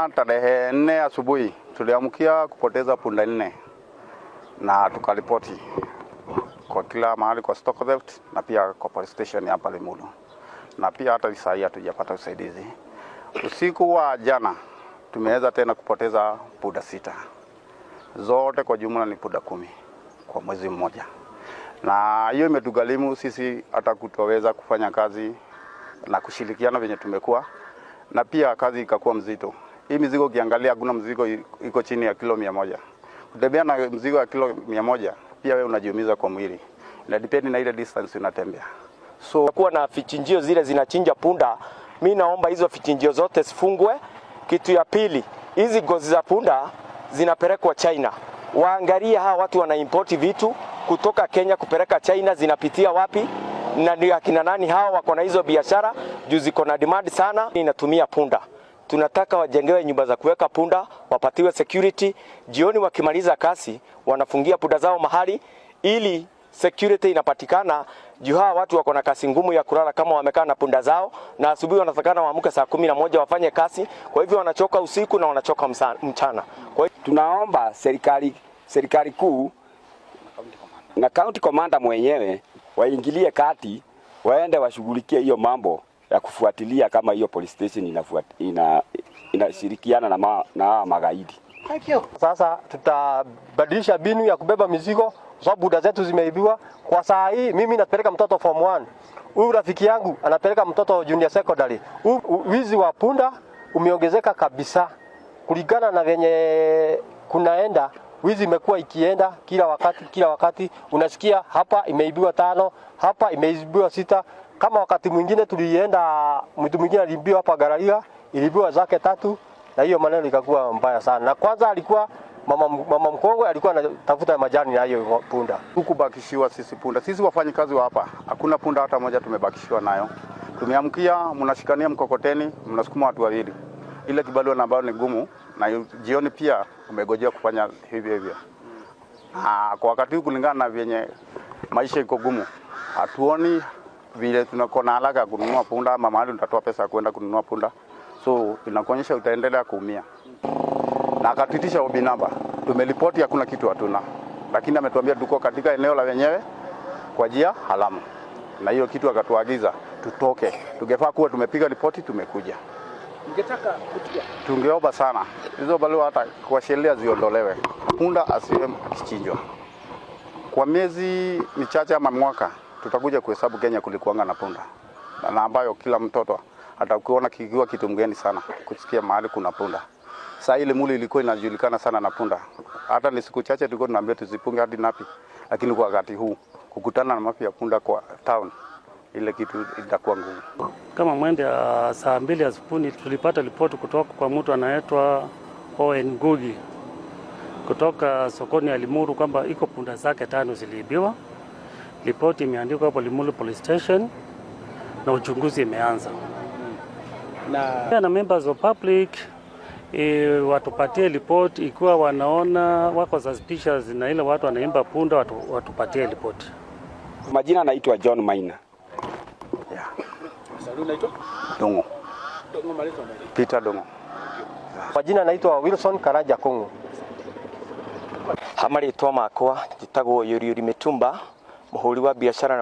Jana tarehe 4 asubuhi tuliamkia kupoteza punda nne na tukaripoti kwa kila mahali kwa stock theft na pia kwa police station hapa Limuru, na pia hata saa hii hatujapata usaidizi. Usiku wa jana tumeweza tena kupoteza punda sita, zote kwa jumla ni punda 10 kwa mwezi mmoja, na hiyo imetugharimu sisi hata kutoweza kufanya kazi na kushirikiana venye tumekuwa, na pia kazi ikakuwa mzito. Hii mizigo ukiangalia, hakuna mzigo iko chini ya kilo 100. Kutembea na mzigo ya kilo 100, pia wewe unajiumiza kwa mwili, ina depend na ile distance unatembea. So kuwa na vichinjio zile zinachinja punda, mi naomba hizo vichinjio zote zifungwe. Kitu ya pili, hizi ngozi za punda zinapelekwa China, waangalie hawa watu wana import vitu kutoka Kenya kupeleka China, zinapitia wapi na ni akina nani hawa wako na hizo biashara juu ziko na demand sana, inatumia punda. Tunataka wajengewe nyumba za kuweka punda, wapatiwe security. Jioni wakimaliza kazi, wanafungia punda zao mahali ili security inapatikana. Juu hawa watu wako na kazi ngumu ya kulala kama wamekaa na punda zao, na asubuhi wanatakana waamke saa 11 wafanye kazi. Kwa hivyo wanachoka usiku na wanachoka mchana. Kwa Tunaomba serikali kuu na county commander mwenyewe waingilie kati, waende washughulikie hiyo mambo ya kufuatilia kama hiyo police station inashirikiana na hawa magaidi. Sasa tutabadilisha mbinu ya kubeba mizigo kwa sababu punda zetu zimeibiwa. Kwa saa hii mimi napeleka mtoto form 1. Huyu rafiki yangu anapeleka mtoto junior secondary. Huu wizi wa punda umeongezeka kabisa kulingana na venye kunaenda. Wizi imekuwa ikienda kila wakati, kila wakati unasikia hapa imeibiwa tano, hapa imeibiwa sita. Kama wakati mwingine tulienda, mtu mwingine aliibiwa hapa Gararia, iliibiwa zake tatu, na hiyo maneno ikakuwa mbaya sana. Na kwanza alikuwa mama mkongwe alikuwa anatafuta majani na hiyo punda. Hukubakishiwa sisi punda, sisi wafanyikazi wa hapa, hakuna punda hata moja tumebakishiwa nayo. Tumeamkia, mnashikania mkokoteni, mnasukuma watu wawili, ile kibarua na ambayo ni gumu, na jioni pia umegojea kufanya hivyo hivyo. Na kwa wakati huu kulingana na vyenye maisha iko gumu, hatuoni vile tunako na haraka ya kununua punda ama mahali utatoa pesa ya kwenda kununua punda, so inakuonyesha utaendelea kuumia. Na akatuitisha OB namba, tumeripoti hakuna kitu hatuna, lakini ametuambia tuko katika eneo la wenyewe kwa njia haramu, na hiyo kitu akatuagiza tutoke. Tungefaa kuwa tumepiga ripoti, tumekuja. Tungeomba sana hizo barua hata kwa sheria ziondolewe, punda asiwe akichinjwa. Kwa miezi michache ama mwaka tutakuja kuhesabu Kenya kulikuanga na punda, na ambayo kila mtoto atakuona kikiwa kitu mgeni sana kusikia mahali kuna punda. Saa ile muli ilikuwa inajulikana sana na punda, hata ni siku chache tulikuwa tunaambia tusipunge hadi napi, lakini kwa wakati huu kukutana na mapi ya punda kwa town, ile kitu itakuwa ngumu. Kama mwendo ya saa 2 asubuhi tulipata ripoti kutoka kwa mtu anaitwa Owen Ngugi kutoka sokoni ya Limuru kwamba iko punda zake tano ziliibiwa. Ripoti imeandikwa hapo Limuru Police Station na uchunguzi imeanza. Na members of public watupatie ripoti ikiwa wanaona wako suspicious na ile watu wanaiba punda, watupatie ripoti. Majina naitwa John Maina. Yeah. Dongo. Peter Dongo. Kwa jina naitwa Wilson Karanja Kongo. Ha marĩtwa makwa njĩtagwo Yuriuri Mitumba, mũhũri wa biacara na